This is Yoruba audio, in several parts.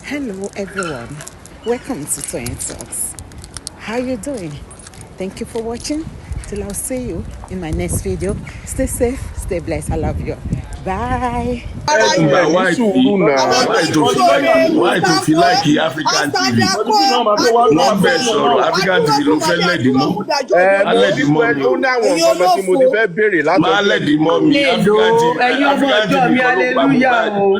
Hello everyone, welcome to Toyeen Talks. How you doing? Thank you for watching. Till I'll see you in my next video. Stay safe, stay blessed. I love you. Bye. Ara Ẹ yín ní ní sùúrù náà. àwọn Why tó tó fi sóore like, why tó fi Mustapha like African TV? Asadako Wọ́n bẹ̀ sọ̀rọ̀ African TV ló fẹ́ lẹ̀dí mọ́. Ẹ mo ní Alẹ́dí mọ́ mi ó o. ní àwọn ẹ̀yin nǹkan kan tí mo ti olófo. fẹ́ béèrè Má látọjọ́ lẹ̀dí mọ́ mi. Èlò African TV, ẹ̀yin ọmọ African ìjọ TV mi, kọ́ ló pa hallelujah Mohbad. o.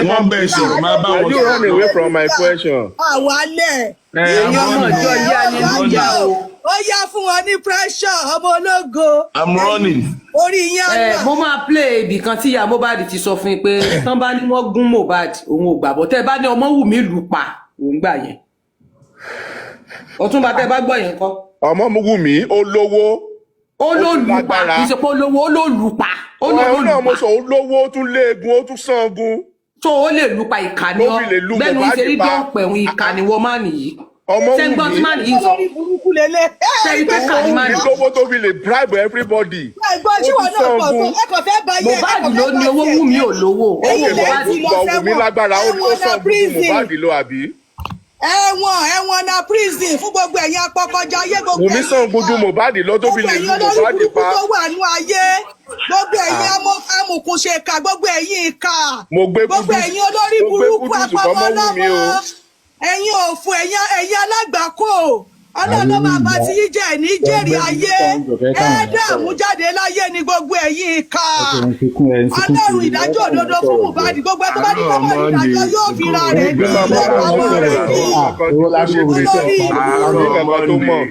Wọ́n bẹ̀ sọ̀rọ̀, má bá Can wọn you run sọ̀rọ̀. away from my question? Àwálẹ̀. Ẹ Ẹ̀yin I'm ọmọ running ìjọ o. yìí, I'm hallelujah running. o. Ó yá, fún wọn ní pressure, ọmọ ológo. I'm running. Orí yín á Ẹ nà. mo máa play ibì kan tí ìyá Mohbad ti sọ fún yín pé tán bá ní wọ́n gún Mohbad, òun ò gbàgbọ́. Tẹ́ ẹ bá ní ọmọ Wùmí lù pa, òun gbà yẹn. Ọ̀túnba, tẹ́ ẹ bá gbọ́ yẹn kọ́. Ọmọ Wùmí ó lówó. Ó Ó ló tún lù pa, lágbára. kì í ṣe pé ó lówó, ó ló lù pa. Ó ló Òun lù náà mo pa. sọ, ó lówó, ó tún léegun, ó tún sangun. Tó ó lè lù pa, ìkà ni Tó ọ́. fi lè lu Bẹ́ẹ̀ni Mohbad ṣe rí pa. dọ́pẹ̀hún, ìkà ni wọ́n máa nìyí. Ọmọ Ṣé ń gbọ́n tí Wùmí má nìyí sọ? Olórí burúkú lélẹ̀. Ṣé ipe ọmọ kà ní má Wùmí nìyí? lówó tó fi lè bribe everybody. Ẹ̀gbọ́n Ó tí tún wọn náà pọ̀ sangun. fún ẹ kàn fẹ́ bá yẹ ẹ Mohbad kàn ló fẹ́ ní bá owó, tiẹ̀ Wùmí jẹ́. ò lówó. Owó Ẹ̀yin Okay, lẹ Mohbad ti lọ but Wùmí sẹ́wọ̀n. lágbára, ó Ẹ̀wọ̀n na sangun ju prison. Mohbad lọ, àbí? Ẹ̀wọ̀n, ẹ̀wọ̀n na prison fún gbogbo ẹ̀yin apọkọjáyé, gbogbo Wùmí ẹ̀yin sangun ju ìkà, Mohbad lọ tó fi gbogbo lè ẹ̀yin lu olórí Mohbad burúkú pa. tó wà nú ayé, gbogbo ẹ̀yin amòkùnṣèkà, gbogbo ẹ̀yin ìkà, Mo gbé gbogbo Kudus, ẹ̀yin olórí mo gbé burúkú Kudus fọmọ Wùmí o. apọmọlọ́mọ, ẹ̀yin òfò, ẹ̀yin alágbàkó. Ọlọ́run ló máa bá ti yín jẹ́ ní jẹ́rìí ayé. Ẹ dààmú jáde láyé ní gbogbo ẹ̀yin ìkà. Ọlọ́run ìdájọ́ òdodo fún Mohbad. Gbogbo ẹ tó bá ní Àárọ̀ kọ́mọ̀ Monday, ìdájọ́ yóò fi ra rẹ̀ ní Màmá ilé àwọn ọmọ ọ̀rẹ́ rẹ̀ ní kankan tí mo ṣe olórí ibú. àbí Àárọ̀ kankan tó mọ̀. Monday.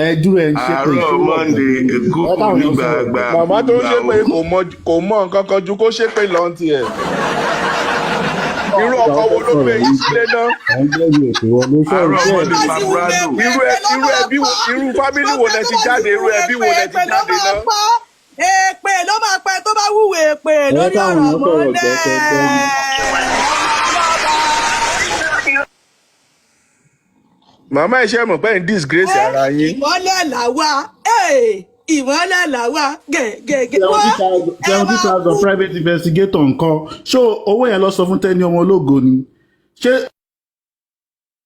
Ẹ dúró, ẹ ń ṣépè. Àárọ̀ Monday, Èkó Ẹ kò káwọn ní èèyàn sọ̀rọ̀. gbàgbà Màmá tó ń gbà ṣépè o. kò mọ nǹkan kan ju kó ṣépè lọ ní tiẹ̀. Irú ọkọ wo ló gbé yín sílé náà? Ẹ ń gbẹ́rù èpè wọlé sọ̀rọ̀ Àárọ̀ ṣé ẹ Monday bá ti wù Paprado. Irú ẹ irú ẹbí wo, irú family wo lẹ ti jáde, irú ẹbí wo lẹ ti Èpè ló jáde máa náà? pa, èpè ló máa pẹ tó bá wúwo èpè Ẹ lórí káwọn ọ̀rọ̀ èèyàn sọ̀rọ̀ mọ́lẹ̀. gbẹ́kẹ́ gbẹ́rù. Màmá, ẹ ṣe mọ̀ pé ń disgrace ara yín. Ìmọ́lẹ̀ làwa, ìmọ́lẹ̀ làwa gẹ̀gẹ̀gẹ̀ wá. 70,000, Ẹ seventy máa thousand kú. Private investigator nǹkan, ṣó owó yẹn lọ sọ fún Tẹ́ni ọmọ ológo ni? Ṣé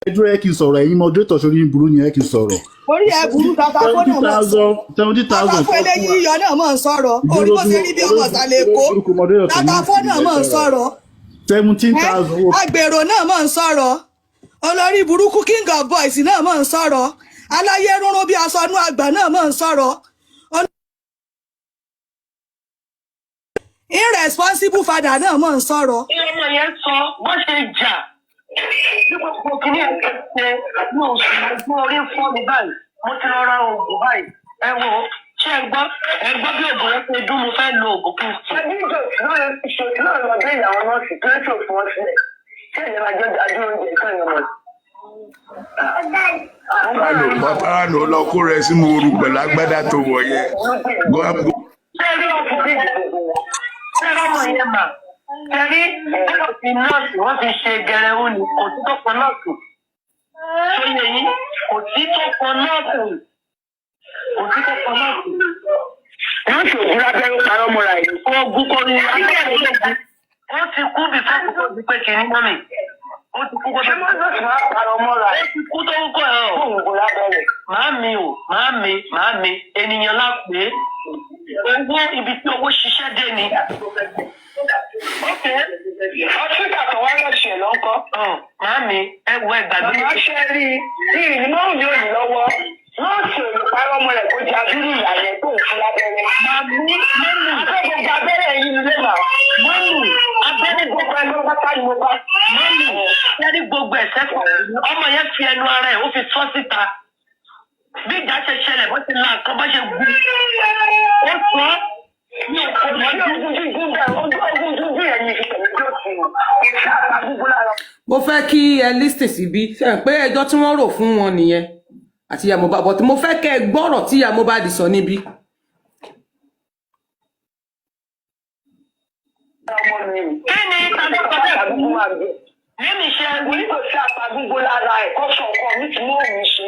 ẹ dúró, ẹ kì í sọ̀rọ̀. Ẹ̀yin moderator, sórí yín burú ni, ẹ kì í sọ̀rọ̀. Orí ẹ burú. Tata Seventy fóònù mọ̀ thousand, 70,000. Tata fún eléyìí yíyọ náà mọ̀ ń sọ̀rọ̀ orí Dúró bó ṣe dúró rí bí ọmọ ìsàlẹ̀ Èkó. orúkọ moderator tó Tata ní fóònù mọ̀ ń sọ̀rọ̀. 17,000 owó. Agbèrò náà mọ̀ ń sọ̀rọ̀. Olórí burúkú king of boys náà mọ̀ ń sọ̀rọ̀. Aláyé rúnrún bí aṣọ inú àgbà náà mọ̀ ń sọ̀rọ̀. Irresponsible father náà mọ̀ ń sọ̀rọ̀. Kí ọmọ yẹn sọ bó ṣe jà bí gbogbo kìíní ẹ̀ ṣe ṣe ní oṣù ọgbọ́n orí ń fọ́ mi báyìí, mo ti lọ ra oògùn báyìí. Ẹ wo, ṣé ẹ gbọ́, ẹ gbọ́ bí oògùn yẹn ṣe dún. Mo fẹ́ lo oògùn kí n sùn. Náà lọ bí ìyàwó nọ́ọ̀sì tó ń ṣòfò wọn sílẹ̀, ṣé ìyẹn máa jẹ́ ajú oúnjẹ ìtàn ìyẹn mọ̀? Paparano lọ kó rẹ sínú ooru pẹ̀lú agbádá tó wọ̀ yẹn. Ṣé rí ọkùnrin, ṣé rí ọmọ yẹn mà, ṣé rí nọ́ọ̀sì, nọ́ọ̀sì wọ́n fi ṣe gẹrẹwu ni. Kò sí tó kan nọ́ọ̀sì tó yẹ yín, kò sí tó kan nọ́ọ̀sì, kò sí tó kan nọ́ọ̀sì. Nọ́ọ̀sì ògùn lábẹ́rẹ́ parọ́ mọ́ra yìí. Ogun kò ní abẹ́rẹ́ ogun, ó ti kú bí fún kókó ti pé kìíní mọ́ mi, ó ti kú kó tó Ṣé nọ́ọ̀sì máa parọ́ mọ́ra ó ẹ̀ ti kú tó ń kọ́ ẹ̀ ọ́. fún ògùn lábẹ́rẹ́? Màámi o, màámi, màámi, ènìyàn la pè é. Owó, ibi tí owó ṣiṣẹ́ dé ni. Ok. Ọ́fíìsà tó wá lọ́ọ̀ṣì ẹ̀ lọ́kọ́. Ọ̀, màámi, ẹ wo, ẹ gbàgbé. Màmá, ṣe rí i ní mọ́rùn yóò ní lọ́wọ́. Nọ́ọ̀sì ò lè parọ́ mọ́ rẹ̀ kó jẹ́ abirú ìyá yẹn tó ń fún lábẹ́rẹ́. Màmí, mọ́mì, Abẹ́ gbogbo abẹ́rẹ́ yìí nílé mà. Mọ́mì, abẹ́rẹ́. Gbogbo ẹgbẹ́ pátá ni mo bá. Mọ́mì, sẹ́rí gbogbo ẹ̀sẹ̀ pọ̀. Ọmọ yẹn fi ẹnu ara ẹ̀, ó fi sọ́ síta. Bí ìjà ṣe ṣẹlẹ̀, bó ti la nǹkan, bó ṣe gún. Ó sọ ní òkú Ojú mọ́jú. ogun gígùn bẹ́ẹ̀, ojú ogun gígùn yẹn ni ìṣẹ̀lẹ̀ tó ti wò. Kò sí àpá gúgú lára. Mo fẹ́ kí ẹ listen síbí. Ṣe é pé ẹjọ́ tí wọ́n rò fún wọn nìyẹn àti ìyá Mohbad, but mo fẹ́ kẹ́ ẹ gbọ́rọ̀ tí ìyá Mohbad sọ níbí. Ọmọ mi. Kí ni tàbí kọjá Àgúgú máa gbé. Mímì ṣe Mo ní kò sí àpá gúgú lára ẹ̀ kó sọ nǹkan mi tí mò ń ṣe.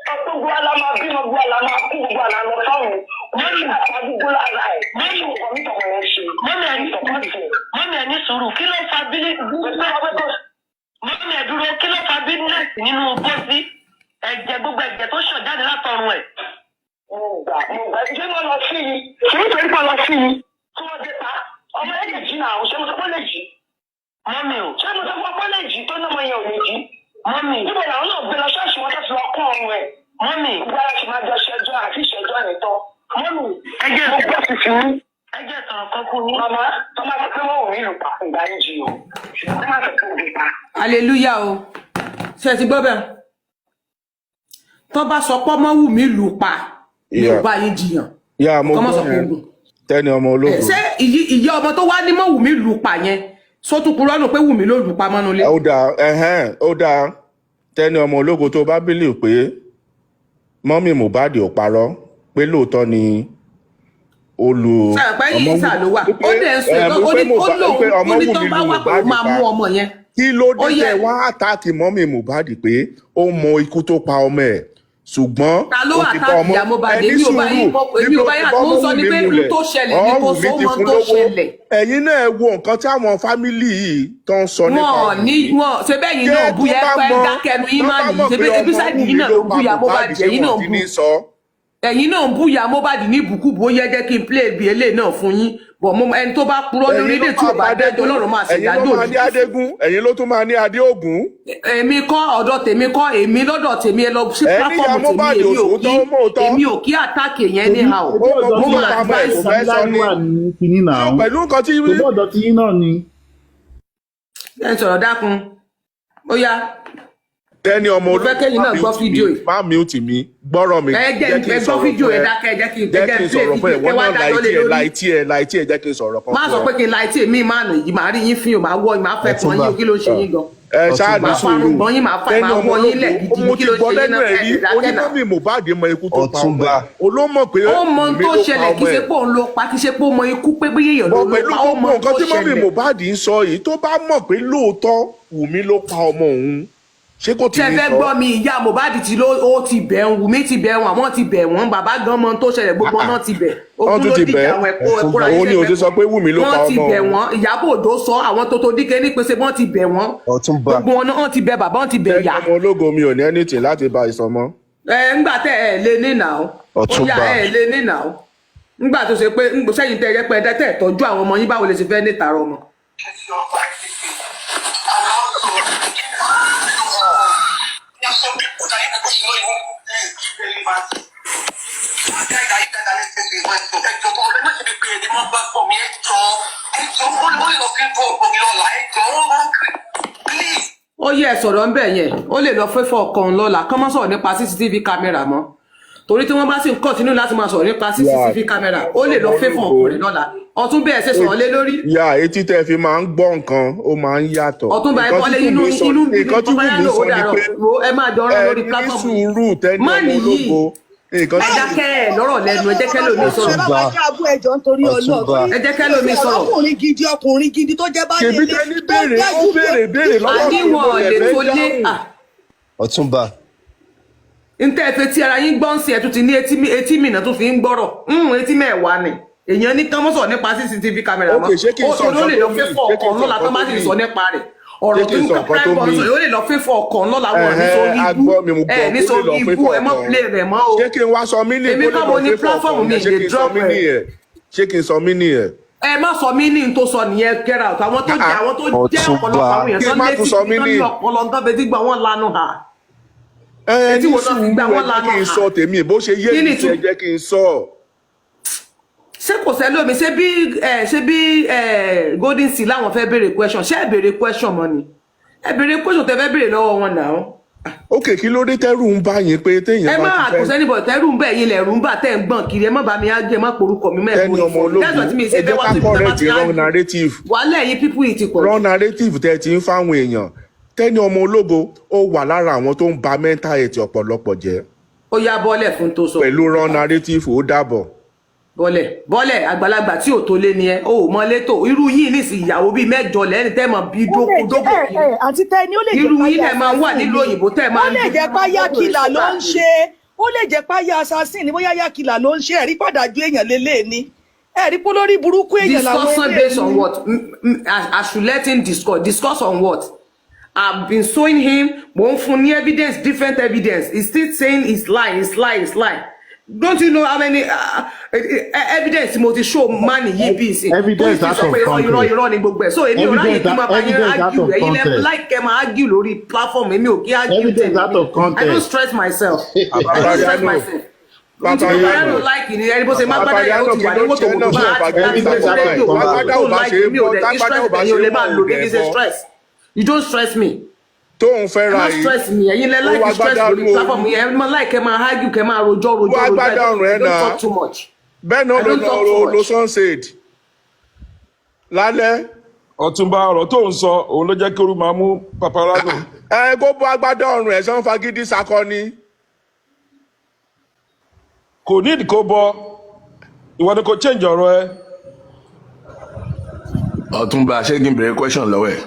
Gbogbo ala máa bímọ, gbogbo ala máa kú, gbogbo ala lọ fáwọn. Wọ́n ní àtàdúgbò lára ẹ̀. Mọ́mí nǹkan mi tọkọ yẹn ṣe. Mọ́mí ẹ ní sùúrù, kí ló fa bílí? Mọ́mí ẹ dúró, kí ló fa bílíọ̀nù nínú pósí? Ẹ̀jẹ̀, gbogbo ẹ̀jẹ̀ tó ṣàn jáde látọrùn ẹ̀. Mo gbà, mo gbà, ṣé wọ́n lọ sí i? Ṣé nítorí pé wọ́n lọ sí i? Tí wọ́n dé pa, ọmọ ẹ̀ lè jí náà, ṣé mo sọ pé ó lè jí? Mọ́mí o. Ṣé mo sọ pé ó lè jí tó ní ọmọ yẹn ò lè jí? Mọ́mí. Níbo làwọn náà gbé lọ ṣọ́ọ̀ṣì wọn tó ti lọ kún ọrùn ẹ̀? Mọ́mí. Gbogbo ara sì máa jọ ṣẹjọ́ àti ìṣẹ́jọ́ yẹn tán. Mọ́mí. Ẹ jẹ́ Mo gbọ́ fífi yín. Ẹ jẹ́ sọ̀rọ̀ kan fún yín. Màmá, tó máa sọ pé wọ́n ò ní ìlú pa, ìgbà yín jí o. Tó máa sọ pé òbí pa. Hallelujah o. Ṣe ti gbọ́ bẹ́ẹ̀? Tó bá sọ pé ọmọ wù mí lù pa, mi ò bá yín jiyàn. Yà, mo Kọ́mọ sọ gbọ́ pé yẹn. ogun. Tẹ́ni ọmọ ológo. Ṣé ìyá ọmọ tó wá ní mọ́ wù mí lù pa yẹn, sótúkú rọ́nù pé wù mí ló lù pa mọ́nú ilé? Ó dáa, ẹhẹ́n, ó dáa. Tẹ́ni ọmọ ológo, tó bá bílíù pé mọ́mí Mohbad ò parọ́, pé lóòótọ́ ni ó lu Ṣe àpẹ́ yìí sà ló wà. Ó dẹ̀ ń sọ ẹ, ìtọ́, mo ó pé ní ó Mohbad- pé lóun, ó ọmọ ní Wùmí tán bá lu wà pé ó Mohbad máa pa. mú ọmọ yẹn. Kí ló Ó dé yẹ tẹ wá àtàkì mọ́mí Mohbad pé ó mọ ikú tó pa ọmọ ẹ̀, ṣùgbọ́n Ta ló ó ti bá àtàkì ọmọ ìyá Mohbad? ẹni Èmi ò bá sùúrù yín mọ̀, èmi níbi ò ó bá ti yín bá àti mo ń sọ ọmọ ni Wùmí pé n múlẹ̀ tó ṣẹlẹ̀ ni ọ́ kò Wùmí sọ ti mọ fún tó lówó. ṣẹlẹ̀. Ẹ̀yin náà ẹ wo nǹkan tí àwọn fámìlì yìí tó ń sọ nípa Wọn ní Wùmí. wọn ṣe bẹ́ẹ̀ yín Ṣé náà bú tó yẹ bá pẹ́ mọ dákẹ́nu yín tó má bá nìyí mọ̀ ṣe pé bí ebi ọmọ sáìdì Wùmí yín náà ló ló pa bú ya Mohbad, Mohbad, ṣé ẹ̀yin náà wọn ń ti bú ní sọ? Ẹ̀yin náà ń bú ya Mohbad ní ìbùkúbù. Ó yẹ jẹ́ kí n play ibi eléyìí náà fún yín bọ̀ mo ẹni tó bá purọ́ lórí Ẹ̀yin ló ilé tí máa ò bá pa dájọ́ Adégún, Ọlọ́run máa ẹ̀yin ló ṣèdájọ́ máa ní òjijì. Adégún, ẹ̀yin ló tún máa ní Adéògún. Èmi kọ́, ọ̀dọ̀ tèmi kọ́, èmi lọ́dọ̀ tèmi, ẹ lọ sí Ẹ ní ìyá platform tèmi. Mohbad Èmi ò òṣòótọ́, kí ó mọ̀ọ́tọ́. Èmi ò kí attack yẹn Ṣebí anyhow. ṣebí Ó mọ ọ̀dọ̀ Mo kú tó máa pa ọmọ ẹ̀, advice kò fẹ́ Sam sọ Larry ni. wà ní kinní So náà. pẹ̀lú nǹkan tí Ṣebí ọ̀dọ̀ tí yín náà ni. Ẹ sọ̀rọ̀, dákun, ó yá. Tẹ́ni ọmọ Mo fẹ́ ológo, kẹ́yìn má náà gbọ́ mute mi, fídíò yìí. má mute mi, gbọ́rọ̀ mi, Ẹ jẹ́ jẹ́ kí ẹ n gbọ́ sọ̀rọ̀ fídíò fún ẹ ẹ. dákẹ́, ẹ jẹ́ kí n ẹ Jẹ́ jẹ́ kí n n play sọ̀rọ̀ fún fídíò ẹ, kẹ́ wọ́n wá náà la dájọ́ lé etí ẹ, la lórí. etí ẹ, la etí ẹ, jẹ́ kí n sọ̀rọ̀ kan Má fún sọ ẹ. pé kí n la etí mi máa nà yìí, màá rí yín fín o, màá wọ, màá fẹ́ kàn yín Ọ̀túnba o. Kí ló ń ṣe yín gan? Ẹ ṣáà ní Màá sùúrù. farun gbọ́n yín, màá fà Tẹ́ni màá ọmọ wọ yín lẹ̀ ológo, gidi mo ni. Kí ti ló ń gbọ́ ṣe yín lẹ́nu náà? ẹ̀ Ẹ rí, lè dákẹ́ náà. onímọ̀mí Mohbad mọ ikú tó pa ọmọ Ọ̀túnba ẹ̀, olómọ̀ pé Ó mọ ohun Wùmí tó ló pa ṣẹlẹ̀, kì ọmọ í ṣe ẹ̀. pé òun ló pa, kì í ṣe pé ó mọ ikú pé bóyá èèyàn ló Bọ̀ ló pẹ̀lú pa, ó gbogbo mọ ohun nǹkan tó tí mọ́mí ṣẹlẹ̀. Mohbad ń sọ yìí, tó bá mọ̀ pé lóòótọ́ Wùmí ló pa ọmọ òun, ṣé kò tí Tẹ ní fẹ́ sọ? gbọ́ mi, ìyá Mohbad ti ló ó ti bẹ̀ ń Wùmí ti bẹ̀ wọn, àwọn ti bẹ̀ wọ́n, bàbá gan mọ ohun tó ṣẹlẹ̀, gbogbo náà ti bẹ̀. Wọ́n Ogun tún ló ti dìjà bẹ̀ àwọn ẹ̀kọ́ ẹ̀kọ́ra òun ni iṣẹ́ ò ti fẹ́ sọ pé Wùmí ló pa wọ́n ti ọmọ bẹ̀ òun. wọ́n. Ìyábọ̀ Òjó sọ àwọn tó tó díkẹ́ nípasẹ̀ wọ́n ti bẹ̀ wọ́n. Ọ̀túnba Gbogbo wọn náà wọ́n ti bẹ̀ bàbá, wọ́n ti bẹ̀ Tẹ́ni yá. ọmọ ológo, mi ò ní anything láti bá ìsọ mọ́. Ẹ ńgbà tẹ ẹ lé ní nà ó ó yá. Ọ̀túnba Ẹ lé ní nà ó ńgbà tó ṣe pé sẹ́yìn tẹ ẹ pé ẹ tẹ tọ́jú àwọn ọmọ yín, báwo lè ṣe fẹ́ ní tààrọ ọmọ. Ó yẹ ẹ sọ̀rọ̀ ńbẹ̀ yẹn, ó lè lọ fẹ́fọ́ ọkàn lọ́la kán má sọ̀rọ̀ nípa CCTV camera mọ́, torí tí wọ́n bá sì ń kọ́tínú láti máa sọ̀rọ̀ nípa Yà CCTV camera, ó lè lọ ọmọ fẹ́fọ́ ológo ọkùnrin lọ́la. Ọ̀tún bẹ́ẹ̀ ṣe sọ̀rọ̀ lé lórí. Yà, etí tẹ́ fi máa ń gbọ́ nǹkan ó máa ń yàtọ̀. Ọ̀túnba ẹ Nǹkan tí bọ́lé inú Wùmí sọ inú ń bí mi nǹkan tí bọ́bá Wùmí yálò ó sọ ni dàrọ̀ pé wo ẹ máa jọ rán ẹ lórí ní platform yìí. sùúrù Tẹ́ni Má ọmọ nìyí ológo, nǹkan ẹ tí dákẹ́ ẹ lọ́rọ̀ lẹ́nu, ẹ jẹ́ kẹ́lòmíì sọ̀rọ̀. Ẹ bá wa ní abú ẹjọ́ nítorí Ọlọ́run. Ọ̀túnba Ẹ jẹ́ kẹ́lòmíì sọ̀rọ̀. Ọkùnrin gidi, ọkùnrin gidi tó jẹ́ bá ṣèbí délé Tẹ́ni tó béèrè, ó dájú pé béèrè béèrè lọ́wọ́ Àní mi, mo wọn lè lè fẹ́ tó lé dáhùn. à Ọ̀túnba ntẹ́ ẹ fẹ́ tí ara yín gbọ́n sí ẹ tún ti ní etí etí mìíràn tún fi ń gbọ́rọ̀ etí mẹ́wàá ni èèyàn ní kán mọ́ sọ̀rọ̀ nípa CCTV camera Ok, mọ́. ṣé kí n Ó sọ torí ó nǹkan lè tó lọ mì? fẹ́fọ́ Ṣé kí ọkàn n sọ lọ́la nǹkan tán bá tó sì mì? sọ nípa rẹ̀ Ṣé ọ̀rọ̀ kí tó n ń sọ kọ́ nǹkan prime tó boy mì? sọ yóò lè lọ fẹ́fọ́ ọkàn lọ́la wọn ní Ẹ̀hẹ́n, sórí a ibú gbọ́ mi, mo ẹ gbọ́ ní kó lè sórí lọ ibú fẹ́fọ́ ẹ mọ́ ọkàn. play rẹ̀ mọ́ o. Ṣé kí n wá sọ mí ní Èmi kó lè kọ́ lọ mo ní fẹ́fọ́ platform ọkàn mi yẹn? Ṣé lè kí n sọ drop mí ẹ̀. ní ẹ̀? Ṣé kí n sọ mí ní ẹ̀? Ẹ má sọ mí ní n tó sọ nìyẹn, get out. Àwọn tó jẹ àwọn tó jẹ́ Ọ̀túnba ọ̀pọ̀lọpọ̀ àwọn èèyàn Kí tán n má létí tún sọ mí tán ní. ní ọpọlọ tán fetí gbà wọ́n lanu hà. Ẹ Etí ní wo náà fi sùúrù, gbà ẹ wọ́n jẹ́ lanu kí n hà? sọ tèmi bó ṣe yé Kí mi ni sí, ẹ ìtumọ̀? jẹ́ kí n sọ. Ṣé kò sẹ́lómi? Ṣé bí ẹ Golden Sea láwọn fẹ́ béèrè question, ṣé ẹ béèrè question mọ́ ni? Ẹ béèrè question tẹ fẹ́ béèrè lọ́wọ́ wọn náà. Ok, kí ló dé tẹ́rù ń bá yín pé Ẹ téèyàn má bá ti fẹ́ àkọsẹ́ níbọ̀ tẹ́rù ń bẹ̀ yín lẹ̀rù ń bà tẹ́ ń gbọ̀n kiri. Ẹ má bá mi ájú, ẹ má porúkọ mi mọ́, ẹ Tẹ́ni borí ọmọ fún mi. That's ológo, why tí mi ẹ ṣe fẹ́ jẹ́ wá ká síbi tá bá correct ti wrong ájú narrative. Wàhálà ẹ̀yin pípú yìí ti pọ̀ jù. Wrong narrative tẹ́ ti ń fáwọn èèyàn. Tẹ́ni ọmọ ológo, ó wà lára àwọn tó ń ba mental health ọ̀pọ̀lọpọ̀ jẹ́ Ó yá, bọ́lẹ̀ fún tó sọ. pẹ̀lú wrong narrative. Ó dàbọ̀. Bọ́lẹ̀, bọ́lẹ̀. Àgbàlagbà tí ò tó lé ni ẹ, o ò mọ létò irú yìí nísìnyí, ìyàwó bíi 8 lẹ́ni tẹ́ mọ̀ bí ó lè dókò jẹ́ dókò ẹ kiri. ẹ àǹtí Tẹ́ni, ó lè jẹ́ Irú yín páyà lẹ̀ máa wà assassin nílùú ni. òyìnbó tẹ́ Ó máa ń lè jẹ́ páyà kìlà ló ń ṣe. Ó lè jẹ́ páyà assassin ni, bóyá yakila ló ń ṣe. Ẹ̀rí pàdájú èèyàn lélẹ̀ ni, ẹ̀rí pé lórí burúkú èèyàn làwọn Discussion eléyìí. Based on what? I should let him discuss. Discuss on what? I've been showing him, mo ń fún ní evidence, different evidence. He's still saying it's lie, it's lie, it's lie. Don't you know how many evidence mo ti show man yìí bí ìsìn? Evidence Tó out sì sọ of pé irọ́, irọ́, context. irọ́ ni gbogbo ẹ̀. So èmi ò ráyè Evidence kí n máa bá yín evidence out argue. of Ẹ̀yin lẹ context. like kẹ́ máa argue lórí platform. Èmi ò kí argue Evidence tèmi. out of I don't context. stress myself. I don't stress Papariano. myself. Ohun tí Papariano. Papariano like ni ẹni bó ṣe má gbádà yẹn, ó Papariano, ti kí wà ní ló wòtòwòtò ṣe náà bá fún a ti ọ̀fàgídí Evidence sàkóbá out of ẹ̀? rédíò context. Tágbádá tó ò bá like ṣe é mi ò bọ́, dẹ̀ ní tágbádá stress. ò bá Ẹ̀yin ò ṣe é lè bọ́, máa lò ò mí dẹ̀ kí n ṣe bọ́. stress. You don't stress me. Tóun fẹ́ Ẹ ra má yìí, stress me. Ẹ̀yin lẹ ó like wá stress gbádá lórí nú platform ooru. yẹn. Ẹ má like kẹ́ máa argue, kẹ́ máa rojọ́, Ó rojọ́, wá rojọ́. I gbádá don't, ọrùn ẹ̀ I don't náà. talk too much. Bẹ́ẹ̀ náà I ló don't lọ talk too lo much. sunshade lálẹ́. Ọ̀túnba, ọ̀rọ̀ tó ń sọ òun ló jẹ́ kí oru máa mú Paparano. Ẹ kó bọ́ agbádá ọrùn ẹ̀ sọ́n fagídí sakọ ni. Kò ní ìdí kó bọ, ìwọ ni kò change ọ̀rọ̀ ẹ. Ọ̀túnba, ṣé kí n bèrè question lọ́wọ́ ẹ̀?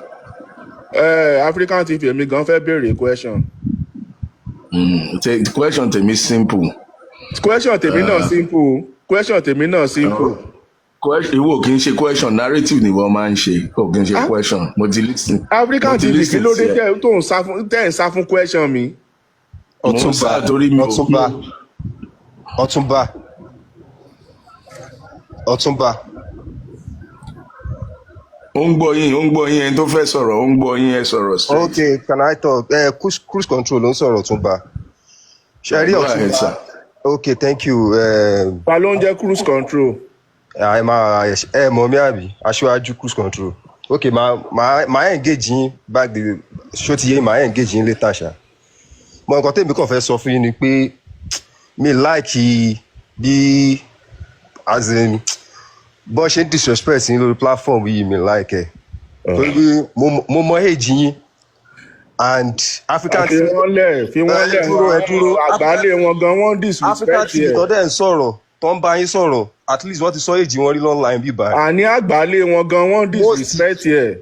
Ẹ African TV, èmi gan fẹ́ béèrè question. Question tèmi simple. Question tèmi náà simple. Question tèmi náà simple. Ìwọ kì í ṣe question, narrative ni wọ́n máa ń ṣe, kò kì í ṣe Ah, question. Mo ti listen, African mo ti TV, kí listen ló dé sí ẹ. tẹ́ tó ń sá fún, tẹ́ ń sá fún question mi? Mo ń Ọ̀túnba. sá torí mi ò Ọ̀túnba, Ọ̀túnba, Ọ̀túnba. Ó ń gbọ́ yín, ó ń gbọ́ yín. Ẹni tó fẹ́ sọ̀rọ̀, ó ń gbọ́ yín, ẹ sọ̀rọ̀ straight. Okay, can I talk? Cruise control ló ń sọ̀rọ̀. Ọ̀túnba, ṣe rí Go ahead, Ọ̀túnba. sir. Okay, thank you. Ta ló ń jẹ́ cruise control? Ẹ máa ẹ mọ̀ mí àbí? Aṣíwájú cruise control. Okay, máa engage yín back the ṣó ti yé, máa engage yín later ṣá. Mọ nǹkan tèmi kàn fẹ́ sọ fún yín ni pé mi like bí, as in, bọ́n ṣe ń disrespect yín lórí platform yìí, mi like ẹ̀ torí pé mo mọ age yín and African Fi wọ́n lẹ̀, fi wọ́n ẹ lẹ̀. dúró, ẹ dúró. Àgbálẹ̀ wọn gan wọ́n African disrespect TV ẹ̀. tó dẹ̀ ń sọ̀rọ̀, tó ń bá yín sọ̀rọ̀, at least wọ́n ti sọ age wọn rí online bí báyìí. Àní àgbálẹ̀ wọn gan wọ́n Most disrespect ẹ̀.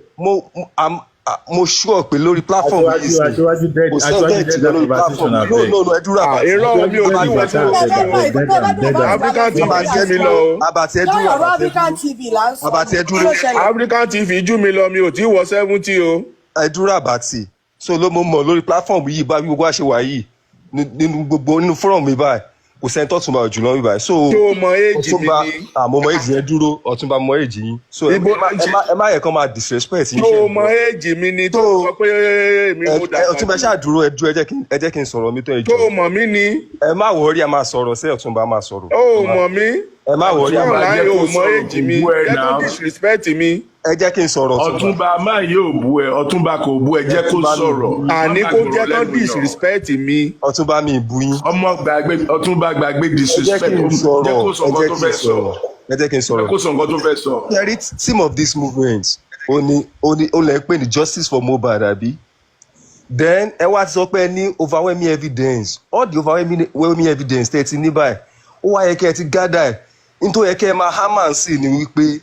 Mo sure pé lórí platform Aṣíwájú, yìí sìn aṣíwájú dead, kò aṣíwájú sẹ́ńtẹ̀ dead jùlọ lórí conversation platform. No, abeg. no, no, ẹ dúró. Ah, Àbàtì irọ́, mi ò Aṣíwájú ní dead wọ́n tí mo abeg, dead am, dead am. African TV Àbàtì, ẹ jù mí lọ dúró. o. Àbàtì, ẹ dúró. Lọ́rọ̀ Àbàtì, ẹ African dúró. TV là ń sọ Àbàtì, ni ẹ kí dúró. ló ṣẹlẹ̀? African TV jù mí lọ, mi ò tí wọ 70 o. Ẹ dúró, Àbàtì. So ló mo mọ̀ lórí platform yìí bá bí gbogbo wa ṣe wà yìí, nínú gbogbo nínú forum mi báyìí, kò sẹ́ni tó tún bá jùlọ mi báyìí. So Tó o mọ age mi Ọ̀túnba ni? Àmọ́ mọ age yẹn, dúró. Ọ̀túnba, mọ age yín, so ẹ Ibo ẹ má yẹ kán máa disrespect yín. Tó Ṣe o mọ age mi ni tó tó sọ pé èmi ẹ mo ẹ dàgbà Ọ̀túnba jù? ṣáà dúró, ẹ dúró, ẹ jẹ́ kí n sọ̀rọ̀ mi tó, ẹ Tó jọ̀ọ́. o mọ̀ mí ni? Ẹ má worry, ẹ máa sọ̀rọ̀ sí. Ọ̀túnba máa sọ̀rọ̀. Ó Ẹ má mọ̀ mí? Ẹ má worry, ẹ Báwo máa Jẹ́ láyé kó o mọ sọ̀rọ̀, age kò mi? bú ẹ Jẹ́ kó náà. disrespect mi. Ẹ jẹ́ kí n sọ̀rọ̀, Ọ̀túnba. Ọ̀túnba, má yóò bú ẹ, Ọ̀túnba kò bú ẹ, jẹ́ kó Ọ̀túnba mi sọ̀rọ̀. bú yín. Má Àní má kó gbọ̀rọ̀ jẹ́ kó lẹ́nu yàn. disrespect mi. Ọ̀túnba, mi ì bú yín. Ọmọ gbàgbé, Ọ̀túnba gbàgbé Ẹ jẹ́ disrespect. kí n Jẹ́ sọ̀rọ̀. kó sọ Ẹ nǹkan jẹ́ tó kí n fẹ́ sọ. sọ̀rọ̀. Ẹ jẹ́ kí n Jẹ́ sọ̀rọ̀. kó sọ nǹkan tó fẹ́ sọ. Ṣé theme of this movement ó ní ó lè ń pè ní justice for Mohbad, àbí? Then ẹ wá ti sọ pé ẹ ní overwhelming evidence. All the overwhelming evidence tẹ́ ẹ ti ní báyìí, ó wá yẹ kẹ́ ẹ ti gather ẹ̀. Nítorí yẹ kẹ́ ẹ máa hammer sí ni wípé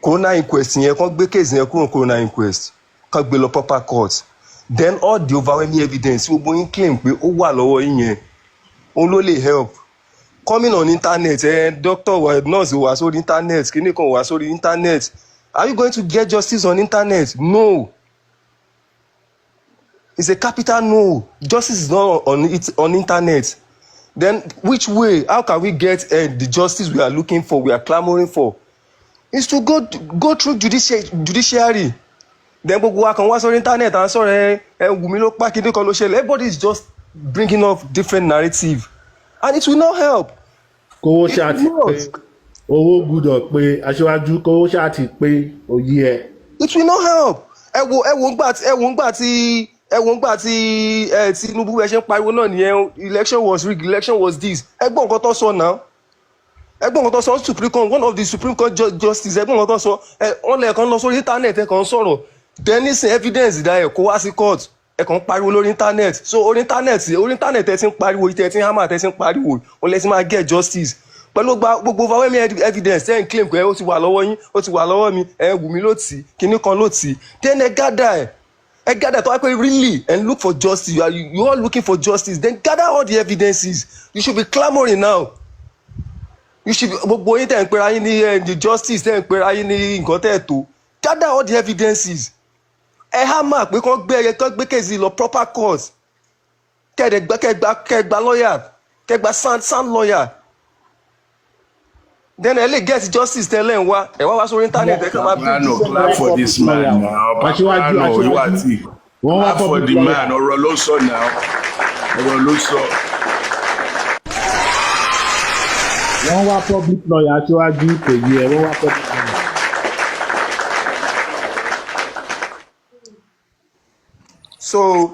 coroner inquest yẹn, kán gbé case yẹn kúrò coroner inquest, kán gbé lọ proper court. Then all the overwhelming evidence gbogbo yín claim pé ó wà lọ́wọ́ yín yẹn, òun ló lè help. Coming on internet, ẹ doctor wa, nurse wà sórí internet, kíní kan wà sórí internet, are you going to get justice on internet? No, it's a capital no. Justice is not on it on internet. Then which way, how can we get the justice we are looking for, we are clamoring for? Is to go through judiciary. Then gbogbo wa kan wá sórí internet, à ń sọ̀rọ̀, ẹ Wùmí ló pa, kíní kan ló ṣẹlẹ̀. Everybody is just bringing up different narrative and it will not help. Kówó It ṣáà ti will pé not. owó gbúdọ̀ pé aṣíwájú, kówó ṣáà ti pé òye ẹ̀. It will not help. Ẹ wo ẹ wo ngbà tí ẹ wo ngbà tí ẹ wo ngbà tí ẹ Tinubu, ẹ ṣe ń pariwo náà nìyẹn, election was rigged, election was this. Ẹ gbọ́ nǹkan tó sọ náà, ẹ gbọ́ nǹkan tó sọ. Supreme Court, one of the Supreme Court justice, ẹ gbọ́ nǹkan tó sọ. Ẹ wọ́n lẹ̀ kàn lọ sórí internet, ẹ kàn ń sọ̀rọ̀. Then nísìn, evidence dá, ẹ kó wá sí court, ẹ kàn ń pariwo lórí internet. So orí internet ẹ ti ń pariwo, ẹ ti ń hammer, ẹ ti ń pariwo, ó lẹ ti máa get justice pẹ̀lú gbogbo overwhelming evidence ẹ̀ ń claim pé ó ti wà lọ́wọ́ yín, ó ti wà lọ́wọ́ mi, ẹ Wùmí ló tì í, kinní kan ló tì í. Then ẹ gather ẹ̀. Ẹ gather tó wá pé really and look for justice. You are looking for justice, then gather all the evidences. You should be clamouring now. You should be, gbogbo yín tẹ̀ ń pera yín ní the justice, tẹ̀ ń pera yín ní nǹkan tẹ̀ tó, gather all the evidences. Ẹ hammer pé kán gbé ẹyẹ, kán gbé case lọ proper court, kẹ́ẹ̀dẹ̀ kẹ́ẹ̀gbá lawyer, kẹ́ẹ̀gbá sound lawyer, then ẹ lè get justice tẹ́lẹ̀ ń wá. Ẹ wá wá sórí internet, ẹ kàn máa bring Paparano, different clap for this man now. Aṣíwájú, Paparano, aṣíwájú. Iwati. Wọ́n wá Clap for public the lawyer. man. Ọ̀rọ̀ ló sọ now. Ọ̀rọ̀ ló sọ. Wọ́n wá public lawyer, aṣíwájú, kò yẹ. Wọ́n wá public lawyer. So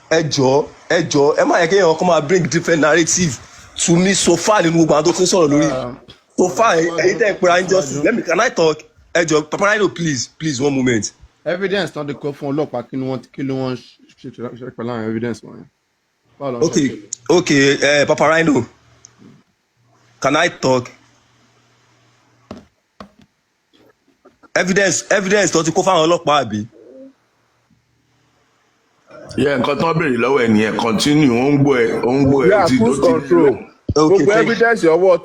ẹ jọ, ẹ jọ, ẹ má yẹ kéèyàn kó máa bring different narrative to me. So far, nínú gbogbo àwọn tó ti ń sọ̀rọ̀ lórí so far, ẹ̀yin tẹ́ ń pera injustice, let me, can I talk? Ẹ jọ, Paparano, please, please, one moment. Evidence tán ti kọ fún ọlọ́pàá, kí ni wọ́n, kí ló wọ́n ṣe ṣe pẹ̀lú àwọn evidence wọ̀nyẹn? Báwo ló ń ṣe Okay. ṣe? Okay, Paparano, can I talk? Evidence tó ti kó fáwọn ọlọ́pàá, àbí? Yeah, nǹkan tán béèrè lọ́wọ́ ẹ̀ nìyẹn. Continue, ó ń gbọ́ ẹ, ó ń gbọ́ ẹ. Yeah, Ó ti ó cruise ti control. Okay, Gbogbo thank you. evidence ọwọ́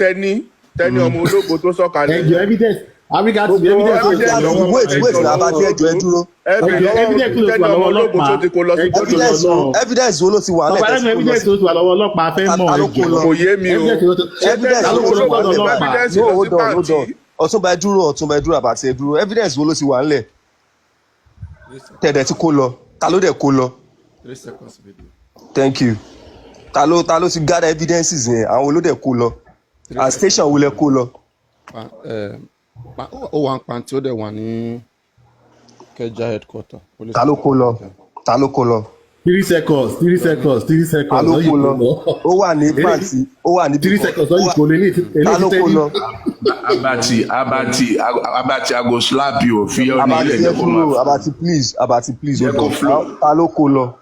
Tẹ́ni ọmọ ológo tó sọ̀kalẹ̀. Ẹjọ, evidence Africa TV, Gbogbo evidence tó ti wà evidence lọ́wọ́. Wait, wait na, Abati, ẹjọ, ẹ dúró. Ẹbí Ẹjọ, lọ́wọ́ evidence tó ti Tẹ́ni wà ọmọ lọ́wọ́ ológo tó ọlọ́pàá, ti kó lọ sí ẹjọ tó Evidence lọ. wo, evidence wo ló ti wà Bàbá lẹ́tẹ̀ẹ́ rẹ̀, tí kò lọ evidence sí? tó ti wà lọ́wọ́ ọlọ́pàá fẹ́ mọ̀, Ta ló ẹjọ. kó lọ? Kò yé mi o. Evidence tó ti Ṣé Evidence Tẹ́ni ta ló ọmọ kó lọ ológo sọ́dọ̀ ti gbé ọlọ́pàá? evidence No, lọ sí hold on, hold pàǹtí? on. Ọ̀túnba, ẹ dúró. Ọ̀túnba, ẹ dúró. Àbàtì, ẹ dúró. Evidence wo ló ti wà ńlẹ̀ tẹ̀dẹ̀ tí kò lọ? Ta ló dẹ̀ kó lọ? 3 seconds video. Thank you. Ta ló ti gather evidences yẹn? Àwọn olódẹ̀ kó lọ Three and station wo lẹ kó lọ? Ó wà ń pàǹtí, ó dẹ̀ wà ní Kẹjà headquarter police. Ta ló kó lọ? Ta ló kó lọ? 3 seconds, 3 seconds, three Ta seconds ló lọ́yìn kó kó lọ? lọ. Ó wà ní pàǹtí, ó wà níbì Three kan. seconds Ó lọ́yìn wà kó lọ, eléyìí Ta eléyìí ló kó tẹ́ni. lọ? Abati, Abati, Abati, I go slap you. Fi ọ́ ní Abati, ilẹ̀, ẹ jẹ́ kó máa dúró. Abati, please, Abati, please, jẹ́ hold kó on. flow. Ta ló kó lọ?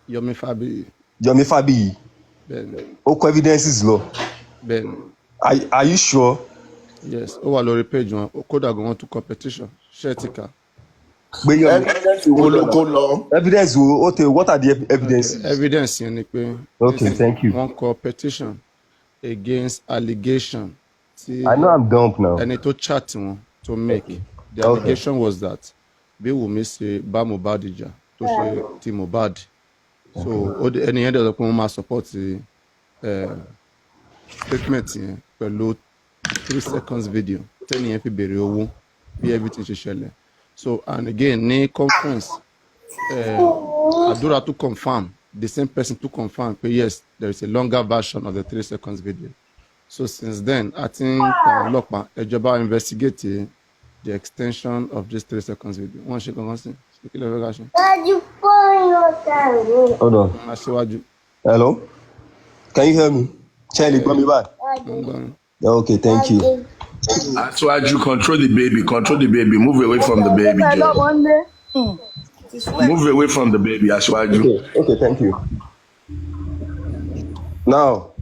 Yomi Fabiyi. Yomi Fabiyi? Bẹ́ẹ̀ni. Ó kó evidences lọ? Bẹ́ẹ̀ni. Are you sure? Yes, ó wà lórí page wọn. Ó kódà gan, wọn tún competition ṣẹ́ẹ̀tìkà. Pé Yomi Evidence wo ló kó lọ? Evidence wo? Okay, what are the evidences? Evidence yẹn ni pé Okay, thank you. wọ́n kọ petition against allegation tí I know I'm dumb now. ẹni tó chat wọn to make. The allegation was that bí Wùmí ṣe bá Mohbad jà tó ṣe ti Mohbad, so ẹni yẹn dẹ̀ sọ pé wọ́n máa support statement yẹn pẹ̀lú 3 seconds video tẹ́ni yẹn fi béèrè owó, bí everything ṣe ṣẹlẹ̀. So, and again, ní conference, Àdúrà to confirm, the same person to confirm pé yes, there is a longer version of the 3 seconds video. So since then, a ti ń pa àwọn ọlọ́pàá, ìjọba, investigate the extension of this 3 seconds video. Wọ́n ṣe kankan sí, ṣé kí ló fẹ́ ká ṣe? Hold on. Aṣíwájú. Hello, can you hear me? Ṣé ẹ lè gbọ́ mi báyìí? Mo ń gbọ́ yín. Yeah, okay, thank you. Aṣíwájú, control the baby, control the baby, move away from the baby, Ẹ Joe. lọ́mọ ń lé. Move away from the baby, Aṣíwájú. Okay, thank you. Now,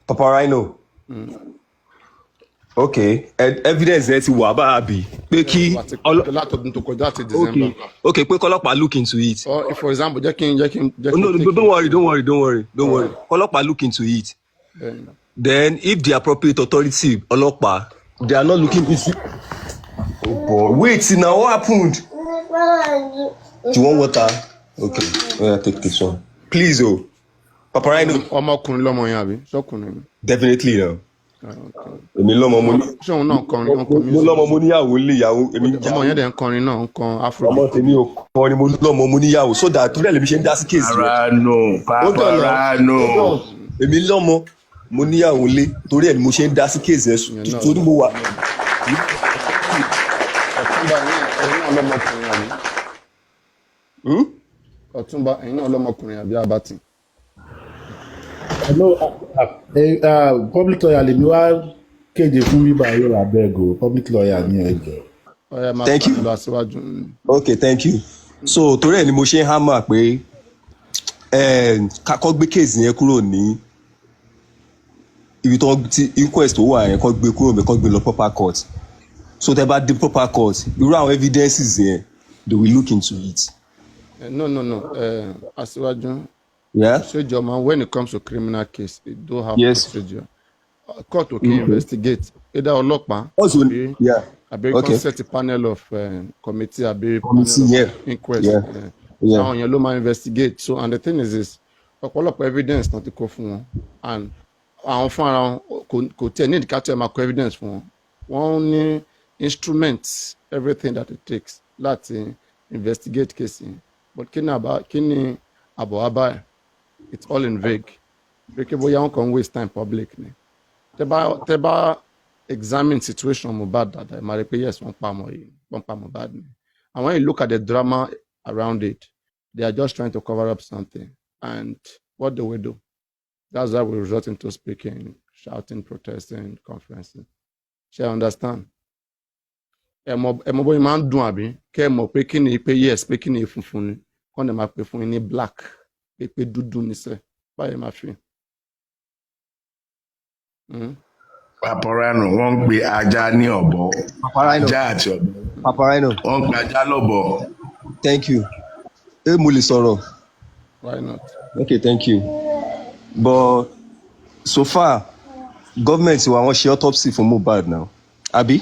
Papa Rhino. Okay, evidence yẹn ti wà bá a bì pé kí Látọdún tó kọjá, àti December. Okay, pé kọ́lọ́pàá look into it. Or if, for example, jẹ́ kí n No, no, take don't worry, don't worry, don't worry, don't worry. Kọ́lọ́pàá look into it. Bẹ́ẹ̀ni. Then if the appropriate authority, ọlọ́pàá, they are not looking into. Oh boy, wait now, what happened? Do you want water? Okay, oya, take this one. Please o, Papa Rhino. Ọmọkùnrin lọmọ yẹn, àbí ṣọkùnrin ni? Definitely now. Èmi lọ́mọ, mo ní. Ṣé òun náà kọrin? Ó ń kọ Mo music? lọ́mọ, mo níyàwó lé ìyàwó èmi. Ọmọ yẹn dẹ̀ ń kọrin náà, ń kan afro. Ọmọ tèmi ò kọrin. Mo lọ́mọ, mo níyàwó, so that torí ẹ̀ lèmi ṣe ń dá sí case rẹ̀. Paparano, Hold on now. Paparano. Hold on. Èmi lọ́mọ, mo níyàwó lé, torí ẹ̀ ni mo ṣe ń dá sí case rẹ̀, torí mo wà. Ọ̀túnba, ẹ̀yin náà lọ́mọkùnrin, àbí? Ọ̀túnba, ẹ̀yin náà lọ́mọkùnrin, àbí, Abati? Hello, public lawyer lèmi wá kéde fún bíbá yóò, abeg o, public lawyer ní, ẹjọ. Ọ̀yá, máa Thank you. lọ aṣíwájú. Okay, thank you. So torí ẹ̀ ni mo ṣe ń hammer pé kakọ́ gbé case yẹn kúrò ní ibi tó ti inquest tó wà yẹn, kọ́ gbé kúrò mẹ́, kọ́ gbé lọ proper court. So tẹ́ bá dé proper court, irú àwọn evidences yẹn, they will look into it. No, Asiwaju. Yeah? Procedure, man, when it comes to criminal case, it do have procedure. Court okay, investigate. Either ọlọ́pàá Also, àbí àbí kan set a panel of committee àbí Committee, panel of inquest. Àwọn yẹn ló máa investigate. So, and the thing is this, ọ̀pọ̀lọpọ̀ evidence náà ti kó fún wọn and àwọn fúnra wọn kò tiẹ̀ ní ìdíkà tó ẹ̀ máa kó evidence fún wọn. Wọ́n ní instruments, everything that it takes láti investigate case yẹn. But kí ni àbá, kí ni àbọ̀ wá báyìí? It's all in vague. Pé kí bóyá wọn kàn ń waste time public ni. Tẹ́ bá examine situation Mohbad dáadáa, ẹ máa rí pé yes, wọ́n pa ọmọ yìí, wọ́n pa Mohbad ni. And when you look at the drama around it, they are just trying to cover up something. And what do we do? That's why we resort into speaking, shouting, protesting, conferencing. Ṣé ẹ understand? Ẹ mọ bóyá máa ń dùn àbí kẹ́ ẹ mọ̀ pé kí ni pé yes, pé kí ni funfun ni, kọ́ ni máa pè fún yín ní black, pé dúdú ní sẹ́ báyìí máa fi. Paparano, wọ́n ń pe ajá ní ọ̀bọ. Paparino. Ajá àti ọ̀bọ. Paparino. Wọ́n ń pe ajá lọ́bọ. Thank you. Ẹ mo lè sọ̀rọ̀? Why not? Okay, thank you. But so far, government wa, wọ́n ṣe autopsy fún Mohbad now. Àbí?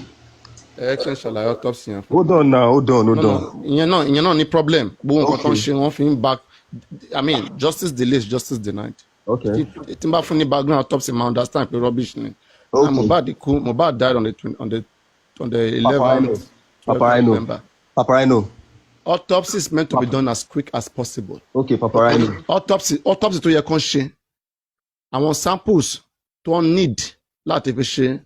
Ẹ kí n ṣàlàyé autopsy yẹn fún. Hold on now, hold on, hold No, on. no, ìyẹn náà ní problem. Gbogbo nǹkan tó ń ṣe, wọ́n fi ń back, I mean, justice delayed, justice denied. Tí n bá fún ní background autopsy, máa understand pé rubbish ni. And Mohbad kú, Mohbad died on the 11th, 12th Paparino. November. Paparino. Autopsy is meant to be done as quick as possible. Okay, Paparino. Autopsy tó yẹ kán ṣe, àwọn samples tó ń need láti fi ṣe